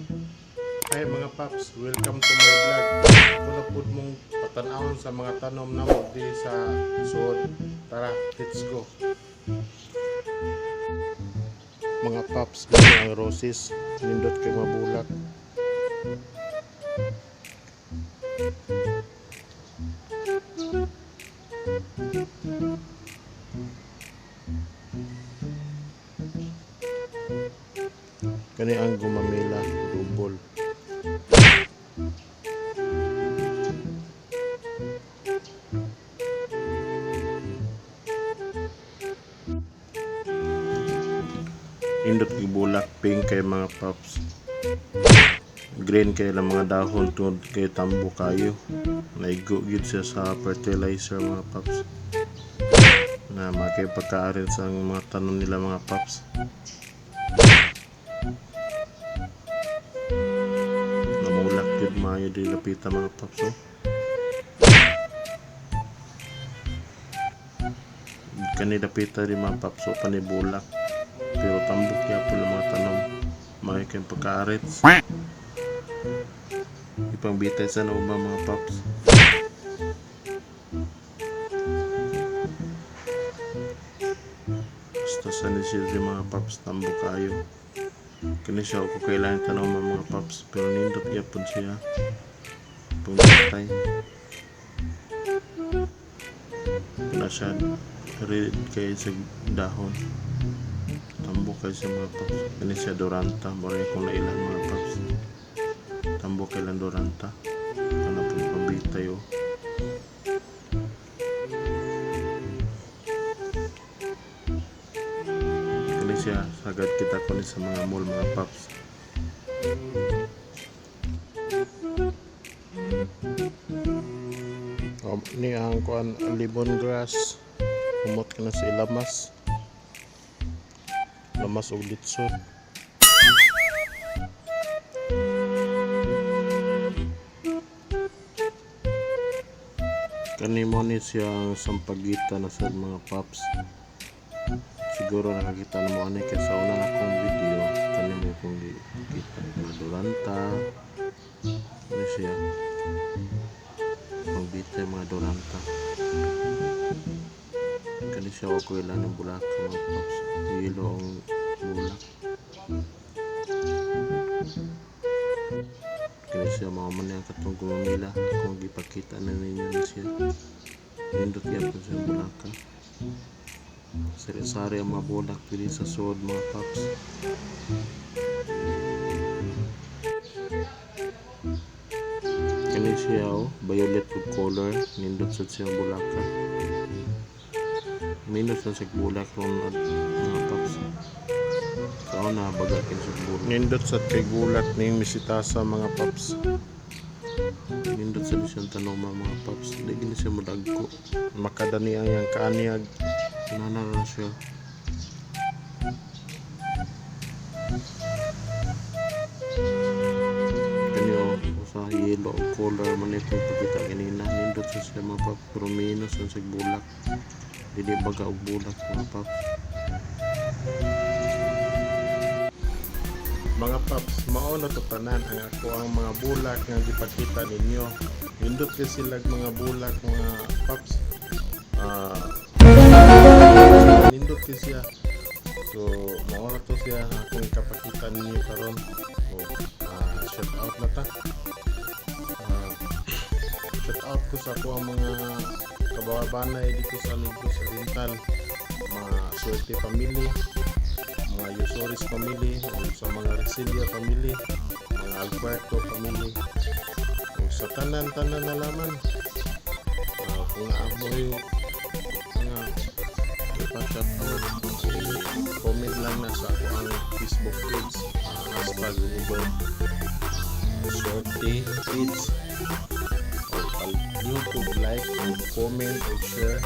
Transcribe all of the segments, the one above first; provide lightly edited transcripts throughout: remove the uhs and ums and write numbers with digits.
Hi mga paps, welcome to my vlog. Ako na pud mong patanawon sa mga tanom namo diri sa suod. Tara, let's go. Mga paps, mao ang roses, nindot kay mabulak. Kani ang gumamela, double. Nindot kay bulak, pink kay mga paps. Green kay ilang mga dahon tungod kay tambo kayo. Naigo gyud siya sa fertilizer, mga paps. Na makipagkaarin sa mga tanom nila, mga paps. Namulak gyud maayo di lapita, mga paps, oh. Kani lapita di, mga paps, oh, panibulak. Pero tambok gyapon ang mga tanom. Maayo kay pagkaarit. Ipangbitay sa nauba, mga paps. Basta sa ni siya di, mga paps, tambo kayo. Kani siya ako kailangan tanom, mga paps, pero nindot gyapon siya. Pangbitay. Kana siya red kay sa dahon. Tambo kay sa mga paps. Kani siya duranta, mura kung nailan, mga paps. Tambo kay lang duranta. Kana po pambitay, oh. Kani siya sagad kita ko ni sa mga mall, mga paps. Ni ang kuan, lemongrass. Humot ka na sa ilamas. Lamas og litson. Kani mo ni siya ang sampagita na sa mga paps. Siguro nakakita na mo ani kay sa una akong video kani mo kong gikita mga duranta. Ano siya? Pangbitay mga duranta. Kani siya ako ilan ng bulak, mga paps. Yellow ang bulak. Kani siya mao man ang katong gumamela. Akong gipakita na ninyo ni siya. Nindot gyapon siya bulaka. Sari-sari ang mga bulak diri sa suod, mga paps. Kani siya, oh, violet ug color, nindot sad siya bulaka. Minus na siya bulak ron at mga paps. Sa na baga kin sa bulak. Nindot sad kay gulat ning misitasa, mga paps. Nindot sad siyang tanom, mga paps. Di gini siya modagko. Makadani ang iyang kaanyag. Nana na siya. Kani oh, sa yellow og color man ito pagkita kanina. Nindot sa siya, mga paps, pero minus ang sig bulak. Dili baga og bulak, mga paps. Mga paps, mao na to tanan ang ako ang mga bulak nga gipakita ninyo. Nindot kay sila mga bulak, mga paps. Nindot kay siya. So, mao na to siya akong ipakita ninyo karon. So, shout out na ta. Shout out ko sa ako ang mga kababanay dito sa Negros Oriental, mga Suerte family, mga Yusoris family, o sa mga Resilia family, mga Alberto family, o sa tanan-tanan na laman. Kung amoy mga ipa-shout out, comment lang na sa ako ang Facebook page, #RobertSuertePage. O YouTube, like o comment o share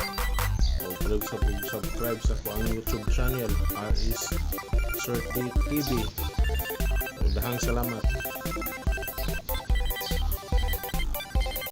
o sa subscribe sa ako ang YouTube channel, RS Suerte TV. O dahang salamat.